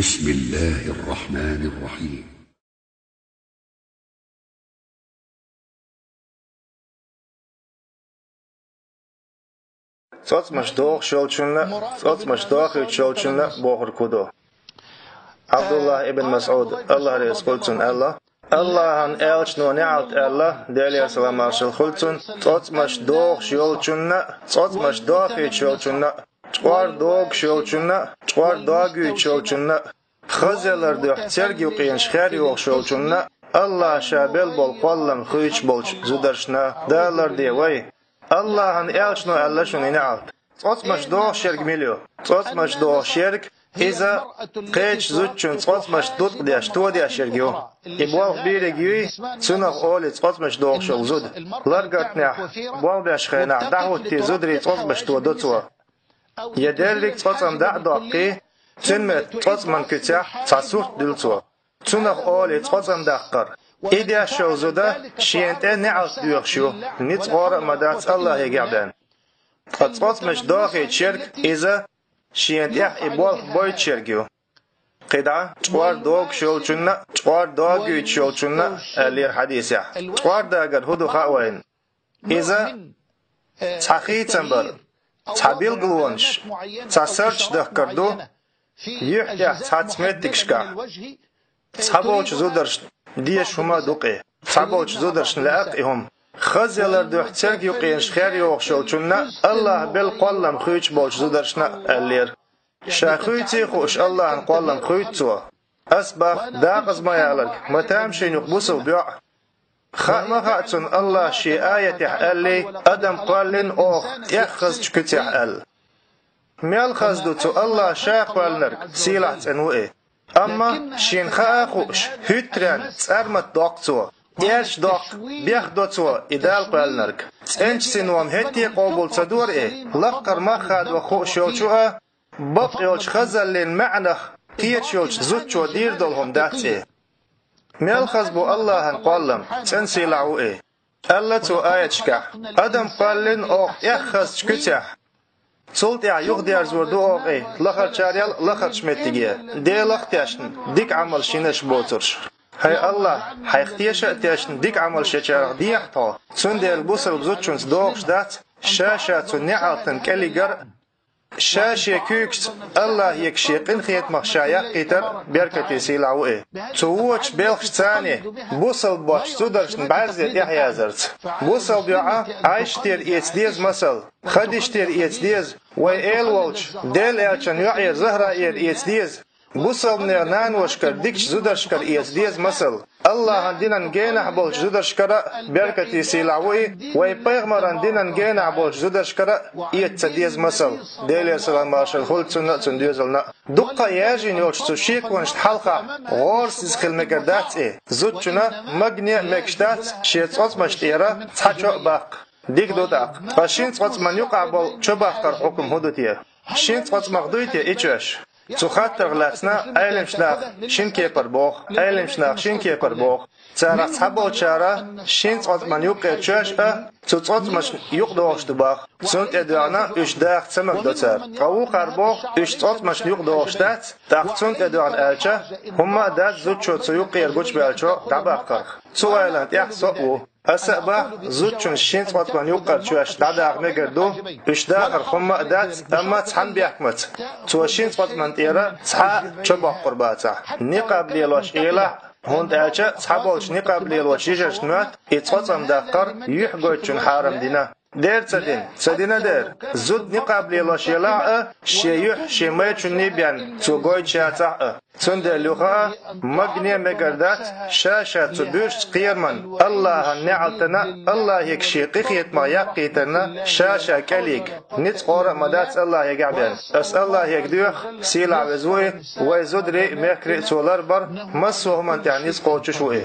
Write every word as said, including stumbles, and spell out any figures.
بسم الله الرحمن الرحيم. ЦӀоцӀмаш дохуш йолчунна, цӀоцӀмаш дохуьйтуш йолчунна бохург хӀун ду? Абдуллах ибн Масъуд, Аллах реза хуьлда цунна, аьлла: Аллахьан элчано неӀалт аьлла, Делера салам-маршалла хуьлда цунна, цӀоцӀмаш дохуш йолчунна, цӀоцӀмаш дохуьйтуш йолчунна, чкъор догуш йолчунна, чкъор догуьйтуш йолчунна, хазъялар дуьхьа церг юкъенаш хер йохуш йолчунна, Аллахьа ша белла болу кхоллам хуьйцуш болчу зударшна. Дала ларде вай. Аллахьан элчано аьлла шуна и неӀалт. ЦӀоцӀмаш дохуш ерг мила ю? ЦӀоцӀмаш дохуш ерг иза кхечу зудчун цӀоцӀмаш дуткъадеш, тодеш ерг ю. И болх бийриг юй, цунах олий цӀоцӀмаш дохуш йолу зуда. Ларгартнехь, болх беш хенахь дӀахӀуттий зударий цӀоцӀмаш тодо цо. Я дерриг цӀоцӀам дӀа а доккхий, цуьнан метта цӀоцӀман куьцехь цхьа сурт дуьллу цо. Цунах олий цӀоцӀам даккхар. И деш йолу зуда шена тӀе неӀалт доьхуш ю, ницкъ гӀора а ма дац Аллахьегахь бен. Ткъа цӀоцӀмаш дохуьйтуш ерг иза шена тӀехь и болх бойтуш ерг ю. КхидӀа, чкъор догуш йолчунна, чкъор догуьйтуш йолчунна, аьллера хьадисехь. Чкъор дагар хӀун ду хаьа вайна? Иза цхьа хийцам бар, цхьа билгалонаш, цхьа сардаш дахкар ду, юьхь тӀехь цхьацца меттигашкахь. Цхьаболчу зударшна дезаш хӀума а ду-кх и. Цхьаболчу зударшна лаьа-кх и хӀума. Хазъялар дуьхьа церг юкъенаш хер йохуш йолчунна, Аллахьа белла кхоллам хуьйцуш болчу зударшна а, аьллера. Ша хуьйций а хууш, Аллахьан кхоллам хуьйцу цо. Ас боху, декъаза ма яларг, ма тамашийна юкъа бусалба йоӀ. Хаа ма хаьа цунна Аллахьа шен аятехь аьллий: «Адам кхоьллина оха тӀех хазачу куьцехь», аьлла. Мел хаза ду цу Аллахьа ша кхоьллинарг, сийлахь цӀена ву и. Амма шена хаа а хууш, хӀуьттаренна цӀармат доккху цо, эрча доккху, бехдо цо и Дала кхоьллинарг. ЦӀеначу синома хӀетте а къобал ца дора и, лаккхара мах хадо хууш йолчо а, бакъ йолчу хазаллин маьӀнах кхеташ йолчу зудчо дийр долу хӀума дац и. Мел хаза бу Аллахьан кхоллам, цӀена сийлахь ву и. Аьлла цо аяташкахь: «Адам кхоьллина оха тӀех хазачу куьцехь. Цул тӀаьхьа юхадерзор ду оха и лахарчарел а лахарчу меттиге, Делах а тешна, дика Ӏамалш йинарш боцурш». ХӀай Аллахь, хьайх теша а тешна, дика Ӏамалш ечарах дехьа тхо, цундела бусалба зудчуьнца догӀуш дац ша-ша цу неӀалтан кӀелигар а, ша шен куьйгашца Аллахьега шен къинхетамах ша яккхийтар а беркате сийлахь ву и. Цу вочу белхашца бусалба боцчу зударшна бӀаьрзе тӀехьаязарца. Бусалба йоӀа Ӏайшатера эца деза масал, Хадижатера эца деза, вай эла волчу Делан элчан йоӀера Захраера эца деза. Бусалбанера наношкара дикачу зударшкара эца деза масал. Аллахьан динан генахь болчу зударшкара а беркате сийлахь ву и, вай пайхамаран динан генахь болчу зударшкара а эца ца деза масал. Делера салам-маршалла хуьлда цунна а, цуьнан доьзална а. Дуккха а яьржина йолчу цу шеконашна хьалха гӀорасиз хила мегар дац и. Зудчунна магане а мегаш дац шен цӀоцӀмаш тӀера цхьа чо а баккха. Дика ду тӀаккха. Ткъа шина цӀоцӀман юкъахь болу чо баккхаран хьукам хӀун ду те? Шина цӀоцӀмах дуй те и чоьш? Цу хаттарх лаьцна Ӏеламнаха шина кепара боху, Ӏеламнаха шина кепара боху. Царах цхьаболчара шина цӀоцӀман юккъера чоьш а цу цӀоцӀмашна юкъадогӀуш ду боху. Цунна тӀе доьгӀна уьш даха ца магадо цара. Ткъа вукхара боху, уьш цӀоцӀмашна юкъадогӀуш дац, тӀаккха цунна тӀе доьгӀна аьлча, хӀумма а дац зудчо цу юккъера гучубаьллачо дӀабаккхарх. Цу ойланна тӀехь со а ву. Аса а боху, зудчунна шина цӀоцӀман юккъера чоьш дӀадаха мегар ду, уьш дахарх хӀумма а дац, амма цхьана бехкамца цо шина цӀоцӀман тӀера цхьа а чо боккхур бацахь, никъаб лелош елахь а, хӀунда аьлча цхьаболчу никъаб лелочу йижаршна моьтту и цӀоцӀам даккхар юьхь гойтучунна хьарам дина. Дера ца дина, ца дина дера, зуда никъаб лелош елахь а, шен юьхь шен майрачунний бен цо гойтуш яцахь а. Цундела юха а магане а мегар дац ша-ша цу буьрсачу кхераман Аллахьан неӀалтана, Аллахьега шен къинхетамах яккхийтарна ша-ша кӀелига. Ницкъ гӀора а ма дац Аллахьегахь бен. Ас Аллахьега доьху, сийлахь веза ву и, вай зударий а, мехкарий а цо ларбар, массо а хӀуманна тӀехь ницкъ кхочуш ву и.